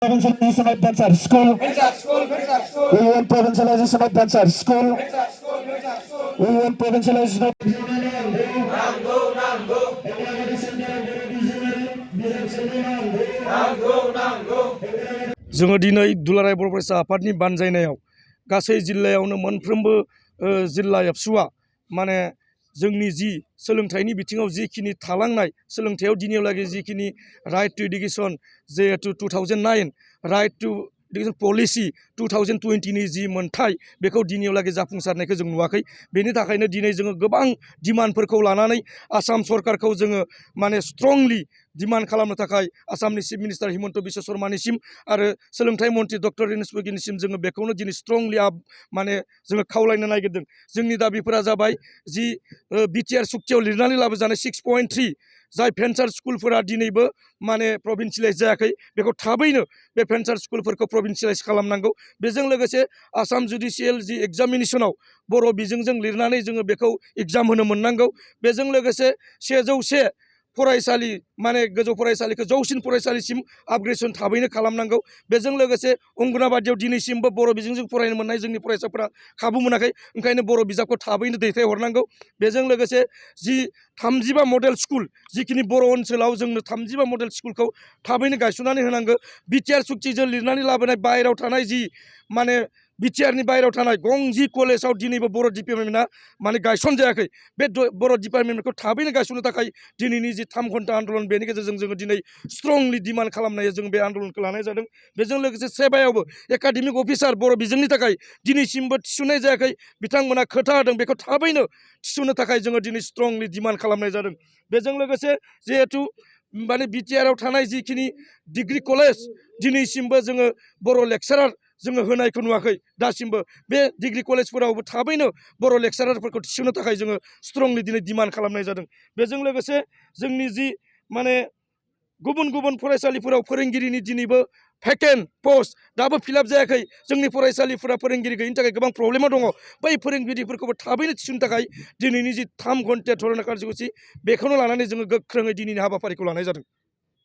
Provincialization of dancer school. We want provincialization of dancer school. We want provincialization of जोङो दिनै दुलाराय बर' फरायसा आफादनि बानजायनायाव गासै जिल्लायावनो मोनफ्रोमबो जिल्ला एबसुआ माने जोंनि जि सोलोंथाइनि बिथिङाव जिखिनि थालांनाय सोलोंथाइयाव दिनैहालागै जिखिनि राइट टु एडुकेसन जिहेतु 2009 राइट टु एडुकेसन पलिसि 2020 नि जि मोन्थाय बेखौ दिनैहालागै जाफुंसारनायखौ जों नुवाखै। बेनि थाखायनो दिनै जोङो गोबां डिमान्डफोरखौ लानानै आसाम सरकारखौ जोङो माने स्ट्रंलि डिमान्ड खालामनो थाखाय आसामनि चिफ मिनिस्टार हिमन्त बिश्व शर्मानिसिम आरो सोलोंथाइ मन्त्रि डक्टर रिनेश बगिनिसिम जोङो बेखौनो दिनै स्ट्रंलि माने जोङो खावलायनो नागिरदों। जोंनि दाबिफोरा जाबाय जि बिटिआर सुक्तियाव लिरनानै लाबोजानाय 6.3 जाय भेन्सार स्कुलफोरा दिनैबो माने प्रभिन्सियेलाइज जायाखै बेखौ थाबैनो बे भेन्सार स्कुलफोरखौ प्रभिन्सियेलाइज खालामनांगौ। बेजों लोगोसे आसाम जुडिसियेल जि एग्जामिनेसनाव बर' बिजोंजों लिरनानै जोङो बेखौ एग्जाम होनो मोननांगौ। बेजों लोगोसे 101 फरायसालि माने गोजौ फरायसालिखौ जौसिन फरायसालिसिम आपग्रेडेसन थाबैनो खालामनांगौ। बेजों लोगोसे अंगनाबादियाव दिनैसिमबो बर' बिजोंजों फरायनो मोननाय जोंनि फरायसाफोरा खाबु मोनाखै, ओंखायनो बर' बिजाबखौ थाबैनो दैथायहरनांगौ। बेजों लोगोसे जि 35 मडेल स्कुल जिखिनि बर' ओनसोलाव जोंनो 35 मडेल स्कुलखौ थाबैनो गायसननानै होनांगौ। बिटिआर सुक्तिजों लिरनानै लाबोनाय बाहेरायाव थानाय जि माने बिटिआरनि बाहेरायाव थानाय गंजि कलेजाव दिनैबो बर' डिपार्टमेन्टआ माने गायसनजायाखै। बे बर' डिपार्टमेन्टखौ थाबैनो गायसननो थाखाय दिनैनि जि 3 घन्टा आन्दलन बेनि गेजेरजों जोङो दिनै स्ट्रंलि डिमान्ड खालामनाय जों बे आन्दलनखौ लानाय जादों। बेजों लोगोसे सेबायावबो एकाडेमिक अफिसार बर' बिजोंनि थाखाय दिनैसिमबो थिसननाय जायाखै। बिथांमोना खोथा होदों बेखौ थाबैनो थिसननो थाखाय जोङो दिनै स्ट्रंलि डिमान्ड खालामनाय जादों। बेजों लोगोसे जिहेतु माने बिटिआरआव थानाय जिखिनि डिग्रि कलेज दिनैसिमबो जोङो बर' लेक्सारार जोङो होनायखौ नुवाखै। दासिमबो बे डिग्रि कलेजफोरावबो थाबैनो बर' लेक्सारारफोरखौ थिसननो थाखाय जोङो स्ट्रंलि दिनै डिमान्ड खालामनाय जादों। बेजों लोगोसे जोंनि जि माने गुबुन गुबुन फरायसालिफोराव फोरोंगिरिनि दिनैबो भेकेन्ट पस्ट दाबो फिलाप जायाखै। जोंनि फरायसालिफोरा फोरोंगिरि गैयिनि थाखाय गोबां प्रब्लेमाव दङ। बै फोरोंगिरिफोरखौबो थाबैनो थिसननो थाखाय दिनैनि जि 3 घन्टा धरना कार्ज'सुचि बेखौनो लानानै जोङो गोख्रोङै दिनैनि हाबाफारिखौ लानाय जादों।